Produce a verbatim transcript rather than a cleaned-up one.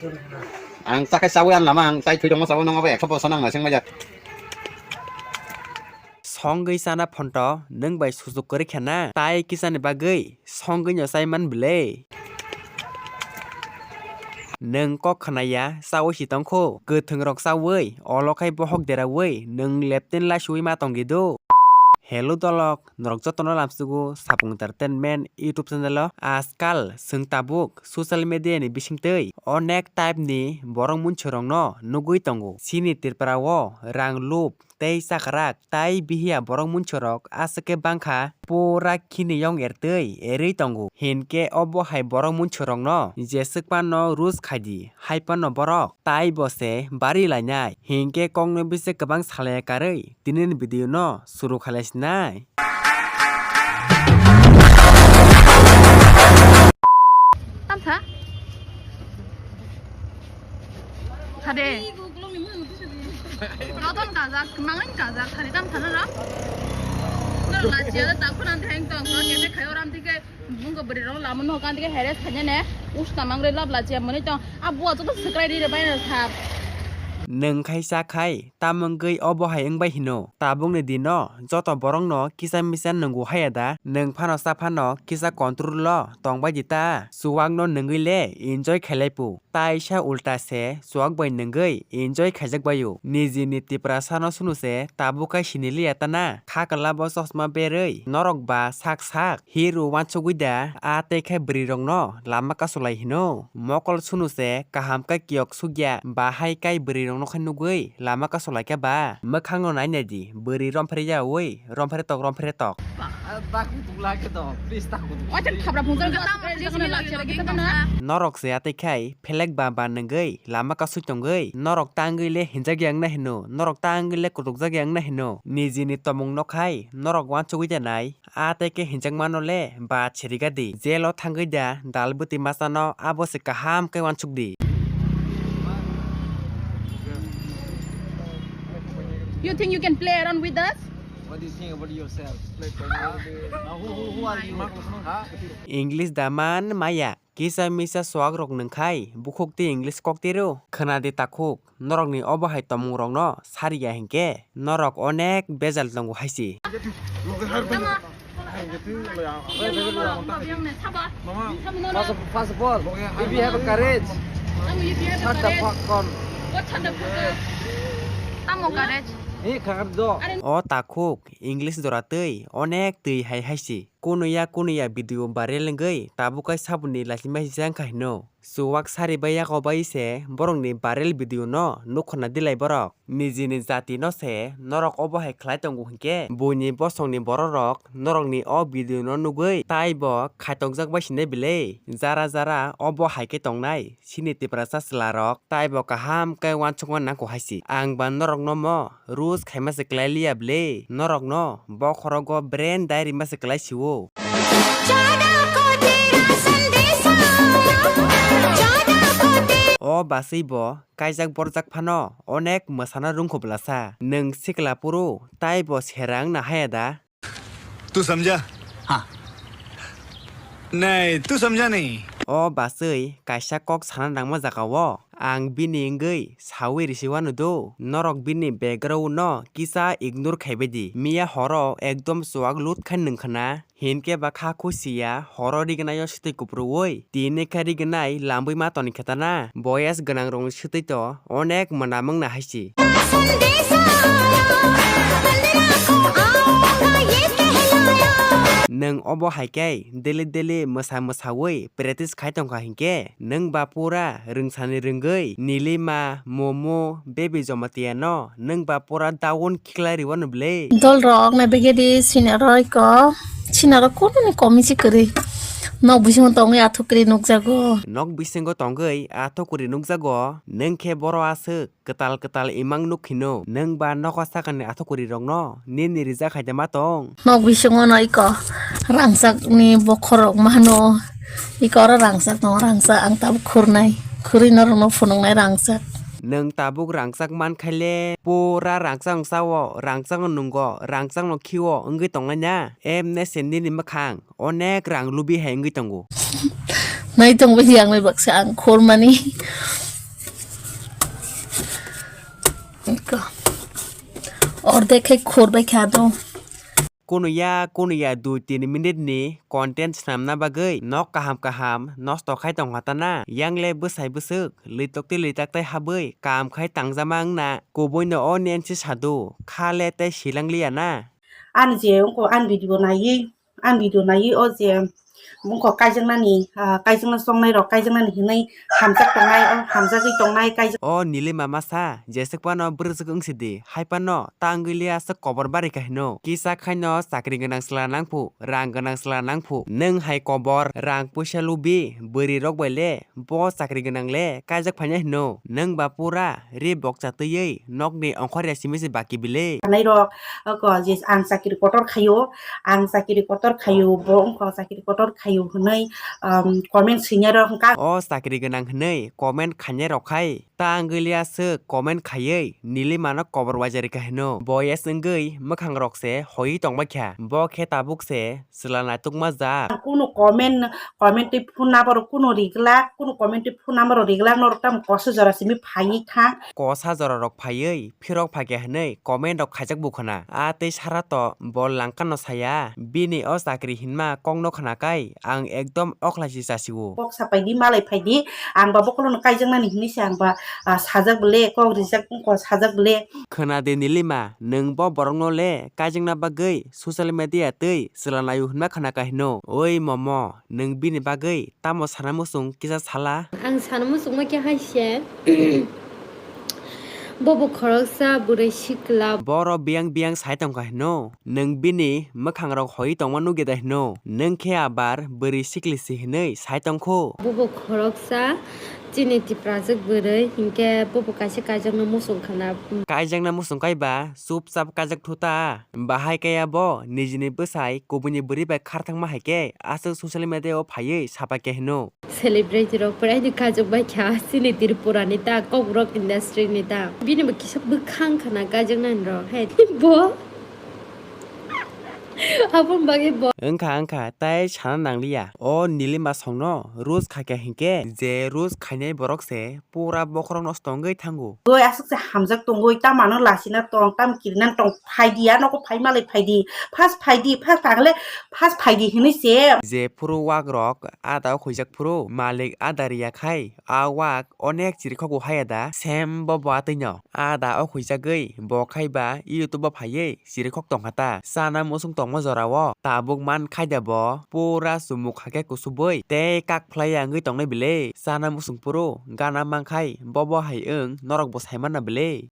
Ang chakhai chawi ang lama ang tai thwi tongma chawi nongo bai ekho boso nang nasing majak. Songwi chana phonto nwng bai sujuk kwrwi khe na tai kisani bagwi songwi no chai man bwle. Nwng kok khna ya chawi si tong kho kwthwng rok chawi olo khai bohok derawi nwng lepten laisuwi ma tong di do. Hello dolok, norok jotono lamsugo Sapung Entertainment YouTube channel o. Ajkal chwng tabuk social media ni bisingtwi onek type ni borok munchorokno nugwi tongo. Chini Tripura o rang lup tei chakrak tai bihiya borok munchorok aswk khe bangkha, pura khini yong ertwi erwi tongo. Hinkhe obo hai borok munchorokno jeswk phano rus khaidi, hai phano borok tai bo se bari lainai. Hinkhe kokno bisi kwbang salai karwi tini ni video no suru khalai sinai. Tamsa? Sade. Rodon kajak, mangin kajak, sade tamsa na ro? Nang lachiya da takhu nan theng tong, no kete khayo ram tike. Bungo bwrwi rok lama no kan tike heres khaina ne. Usta mangre lab lachiya mani tong. A bua joto swkrai ri re bai na thap. Nwng khai cha khai, tamo wngwi obo hai wngbai hino. Tabukni dino joto borokno kisa misa nwngu haya da? Nwng phano cha phano kisa control o tongbai di ta. Chuwakno nwngwi le enjoy khailai pu. Taisa ulta se chuwak bai nwngwi enjoy khaijak bai o. Nijini Tiprasa no sunu se tabuk khai sini liya ta na. Kha kwla bo chosma berwi norok ba sak sak hero wansugwi da. A tei khai bwrwi rokno lama kasulai hino. Mokol sunu se kaham khe kiyok sukya, bahai kai bwrwi rokno khe nugwi lama kasulai khe ba mwkhang no nai nai di, bwrwi romphre yaui romphre tok romphre tok. Ba, ba kutuk la khe to, please ta kutuk. Oitan khabra phungjak. Norok se atwi khai phelek ba ba nwngwi lama kasui tongwi norok ta wngwi le hinjak ya wngna hino, norok ta wngwi le kutukjak ya wngna hino, nijini tomung no khai norok wansugwi da nai. A tei khe hinjakmano le ba chiriga di. Jail o thangwi da dal bwtwi masa no abo se kaham khe wansuk di. You think you can play around with us? What do you think about yourself? Now, who, who, who are you? Huh? English da man maya. Kisa misa suak rok nwng khai bukhuk tei English kok tiro. Khwna di takhuk, norokni obo hai tomung rokno sariya hinkhe norok onek bejal tongo hai se. First of, first of all, if you have a courage, shut the fuck on. Tamo courage? Ni khakar do. O takhuk, English jora twi onek twi hai hai se. Kunuya kunuya video viral wngwi tabuk kai saboni lachima sijang kha hino. Chuwak sari bai yago bai se borokni viral video no nukhorna dilai borok. Nijini jati no se norok obo hai khlai tongo hinkhe buini bosongni bororok norokni o video no nugwi taibo khaitokjak bai sinai bile. Jara jara obo hai khe tongnai chini Tiprasa chwla rok taibo kaham khe wansukma nangkho hai se. Ang ba norokno mo Rus khaima se kwlai liya ble, norokno bokhorogo brain dai rima se kwlai sio. O basui bo kaijak borjak phano onek mwsana rwngkho bwlasa. Nwng sikla phuru taibo sera wngna haya da? तू समझा? हाँ। नहीं, तू समझा नहीं। O basui kaisa kok sana nangma jaga o ang bini wngwi saui risi wano do. Norok bini background no kisa ignore khaibai di. Miya horo ekdom chuak lut khai nwng khna. Hinkhe ba kha khusiya horo rignai o swtwi kuphurwi. Tini khe rignai lambwi ma toni khe ta na. Boyas gwnang rokni swtwi to onek mwnam wngna hai se. Nwng obo hai khe daily daily mwsa mwsaui practice khai tongkha hinkhe nwng ba pura rwngsani rwngwi Nilima, Momo, Baby Jamatia no nwng ba pura down khiklai rwano bwle. Dol rok na begedi sinaro iko sinaro kununi komi si kwrwi nok bisingo tongwi athuk kwrwi nukjago. Nok bisingo tongwi athuk kwrwi nukjago, nwng khe boro aswk. Kwtal kwtal imang nuk hino, nwng ba nogo sakani athukuri rokno nini rijak hai de ma tong? Nok bisingo no iko rangchakni bokhorok mano, iko oro rangchak tongo, rangchak ang tabuk khurnai, khurwi norokno phunuknai rangchak. Nwng tabuk rangchak man khaile pura rangchak wng sao, rangchak no nungo, rangchak no khio wngwi tongnai na, emne se nini mwkhang. Onek rang lubi hai wngwi tongo. Nai tongwi di ang nai baksa ang khormani. Ordek khai khor bai kha do. Kunuya kunuya dui tin minute ni content swnamna bagwi nok kaham kaham nosto khai tongkha tana. Yang le bwsai bwswk litok tei litak tei habwi kam khai tangjama wngna. Kubui no o nen se sadu kha le tei silang liya na. Ani je wngkha ani video naiwi, ani video naiwi o je wngkha kaijaknani, ah, kaijakna chongnai rok kaijaknani hinwi hamjak tongnai, o hamjagwi tongnai kaijak. O Nilima masa jeswk phano bwrwswk wng sidi, hai phano ta wngwi liya aswk kobor bari kha hino. Kisa khaino chakri gwnang chwla nangphu, rang gwnang chwla nangphu, nwng hai kobor rang puisa lubi bwrwi rok bai le bo chakri gwnang le kaijak phaina hino. Nwng ba pura ri bokcha twiwi nokni ongkhorya simi se baki bile. Sanai rok, oko je ang chakri kotor khaio, ang chakri kotor khaio, bo wngkha chakri kotor khaio hwnwi, um, comment swinai rok wngkha. O chakri gwnang hwnwi comment khainai rok khai ta wngwi liya swk comment khaiwi Nilimano kobor waijari kha hino. Boyes wngwi mwkhang rok se hoi tongbai kha. Bo khe tabuk se chwla naitukma jak. Kunu comment, comment twi phone number rok kunu riglak, kunu comment twi phone number rok riglak, norok tamo kosa jora simi phaiwi thang. Kosa jora rok phaiwi phirok phaikha hwnwi comment rok khaijak bukhuna. A tei sara to bo langkano saya, bini o chakri hinma kokno khnakai ang ekdom okhlai si chasio. Kok sapai di, malai phai di, ang ba bokolno kaijaknani hinwi se ang ba, ah, sajak bole, kok rijak wngkha sajak bole. Khna de Nilima, nwng bo borokno le kaijakna bagwi social media twi chwla naio hwnma khna kha hino. Oi momo, nwng bini bagwi tamo sana muchung kisa sala? Ang sana muchungma khe hai se. Bobo khoroksa bwrwi sikla. Boro biyang biyang sai tongkha hino. Nwng bini mwkhang rok hoi tongma nugya da hino. Nwng khe abar bwrwi sikli si hinwi sai tongkhu. Bobo khoroksa chini tiprajwk bwrwi, hinkhe bobo kaisa kaijakna muchung khana. Kaijakna muchung kaiba chupchap kaijak thu ta. Bahai kaya bo nijini bwsai kubuini bwrwi bai kharthangma hai khe aswk social media o phaiwi sapai khe hino. Celebrity rok puraino kajak bai kha, chini Tripura ni ta, Kokborok industry ni ta. Bini bo kisa bwkhang khana kajak nani rok, he. Bo. Aboni bagwi bo. Wngkha, wngkha, tai sana nangliya. O Nilima songno roast khaikha hinkhe, je roast khainai borok se pura bokhorok nosto wngwi thango. Goi aswk se hamjak tongwi, tamano lasina tong, tam kirina tong, phaidi, a nogo phai malai phaidi, fast phaidi, fast tagle, fast phaidi hinwi se. Je phuru wak rok ada o khuijak phuru malik ada riya khai, a wak onek chirikhok bo haya da, sem bo bo atwi no ada o khuijagwi bo khai ba YouTube o phaiwi chirikhok tongkha ta. Chana muchung tongma jora o tabuk man khai da bo pura chumuk hakhe kusubui tei kak phlai ya wngwi tongnai bile. Chana muchung phuru gana man khai bo bo hai wng norok bo sai manna bile.